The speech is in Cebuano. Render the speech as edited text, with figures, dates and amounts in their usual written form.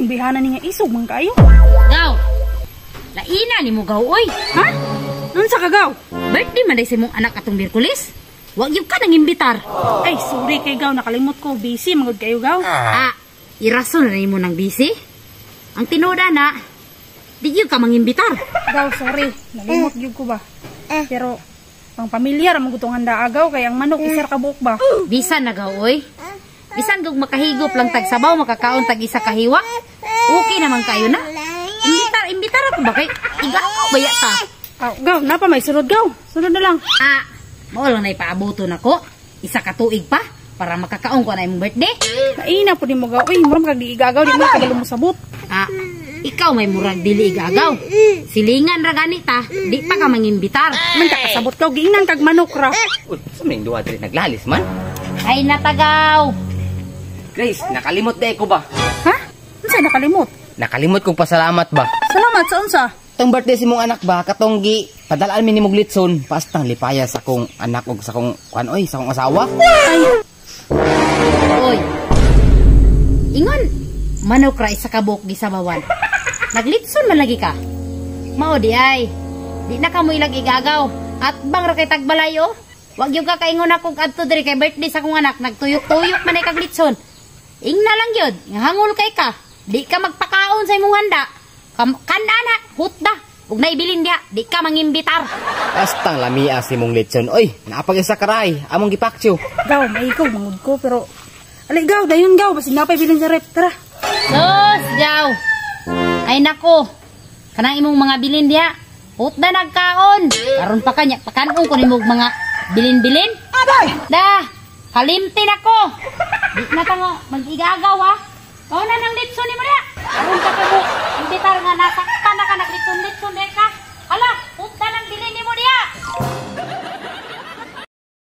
Bihana ni nga isog man kaayo. Gaw. Laina ni mo, Gaw, oy. Ha? Unsa ka, Gaw? Birthday man day sa imong anak atong Miyerkules. Wa gyud ka nang imbitar. Ay, sorry kay Gaw, nakalimot ko. Busy man gud kayo, Gaw. Ah, irason na nimo nang busy. Ang tinuod na, di gyud ka mangimbitar. Gaw, sorry. Nalimot gyud ko ba. Pero pang pamilya ra man gud tong handa, Gaw, kay ang manok isa ra ka buok ba. Bisan na, Gaw, oy. Bisan gug makahigop lang tag sabaw, makakaon tag isa ka hiwa. Okay naman kayo na. Imbitar, imbitar ako ba kay igagaw baya ta? Aw, Gaw, napa may sunod, Gaw. Sunod na lang. Ah, mao lang na ipaabuto nako. Isa ka tuig pa para makakaon ko na imong birthday. Kaina po nimo, Gaw. Uy, murag kag di igagaw, di mo kabalo mo sabot. Ah, ikaw may murag dili igagaw. Silingan ra gani ta, di pa ka mangimbitar. Man ka kasabot, Gaw, giingnan kag manok ra. Uy, sa may duha diri naglalis man. Ay natagaw. Grace, nakalimot day ko ba? Ha? Unsa nakalimot? Nakalimot kong pasalamat ba? Salamat sa unsa? Tong birthday si mong anak ba, katong gi padalaan mi nimog litson, pastang lipaya sa kong anak og sa kong kuan oy, sa kong asawa. Ay, Oy. Ingon, manok ra isa ka buok gisabawan. Naglitson man lagi ka. Mao di ay. Di na ka mo ilag igagaw. At bang ra kay tagbalay oh. Wag yung kakaingon ako adto diri kay birthday sa akong anak, nagtuyok-tuyok man ay kag litson. Ingna lang gyud, nga hangol kay ka. Di ka magpakaon sa imong handa. Kanana, hutda. Ug naibilin diha, di ka mangimbitar. Pastang lamia si mong litson. Oy, naapag isa karay, among gipaksyo. Gaw, maikaw mangud ko pero Ali, Gaw, dayon, Gaw, basin napay bilin sa rep. Tara. Sus, Gaw. Ay nako. Kanang imong mga bilin diha. Hutda nagkaon. Karon pa kanya pakanon ko nimo og mga bilin-bilin. Da, kalimti nako. Di na ta nga mag-igagaw ha. Kau na nang litson nimo.